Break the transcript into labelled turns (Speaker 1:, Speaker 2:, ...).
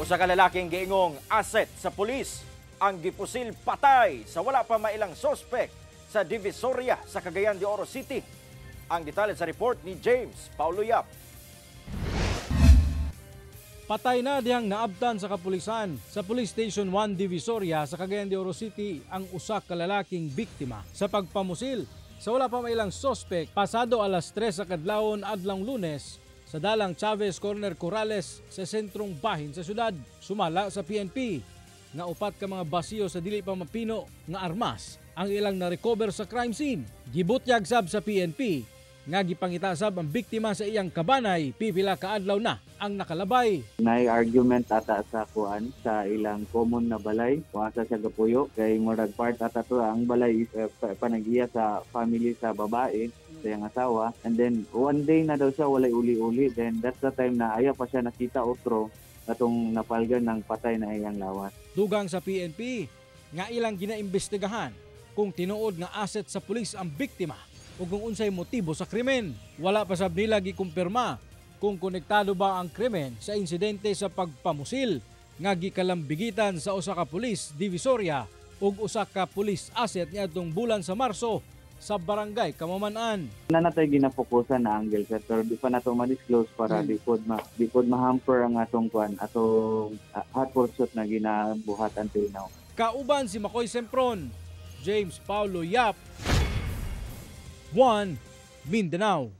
Speaker 1: Usa ka lalaking giingong asset sa pulis ang gipusil patay sa wala pa mailang sospek sa Divisoria sa Cagayan de Oro City. Ang detalye sa report ni James Paulo Yap.
Speaker 2: Patay na dihang naabtan sa kapulisan sa Police Station 1 Divisoria sa Cagayan de Oro City ang usa ka lalaking biktima sa pagpamusil sa wala pa mailang sospek pasado alas 3 sa kadlawon adlawng Lunes sa dalang Chavez corner Corrales sa sentrong bahin sa syudad. Sumala sa PNP nga upat ka mga basiyo sa dili pa mapino nga armas ang ilang na-recover sa crime scene. Gibutyag sab sa PNP nga gipangita sab ang biktima sa iyang kabanay pipila ka adlaw na ang nakalabay.
Speaker 3: Naay argument ata sa kuan sa ilang common na balay kung asa siya gapuyo, kay murag part ata to ang balay is panag-iya sa family sa babae, sa iyang asawa, and then one day na daw siya walay uli-uli. Then that's the time na ayaw pa siya nakita otro atong napalgan ng patay na iyang lawas.
Speaker 2: Dugang sa PNP nga ilang ginaimbestigahan kung tinuod nga asset sa pulis ang biktima o kung unsay motibo sa krimen. Wala pa sab nila gikumpirma kung konektado ba ang krimen sa insidente sa pagpamusil nga gikalambigitan sa usa ka pulis Divisoria ug usa ka pulis asset niadtong bulan sa Marso sa barangay Kamaman-an.
Speaker 3: Na natay ginafokusan na angle, sir, pero di pa nato ma-disclose para di pod ma-hamper ang atong kuan, atong hot pursuit na ginabuhat until now.
Speaker 2: Kauban si Makoy Sempron, James Paulo Yap, 1 Mindanao.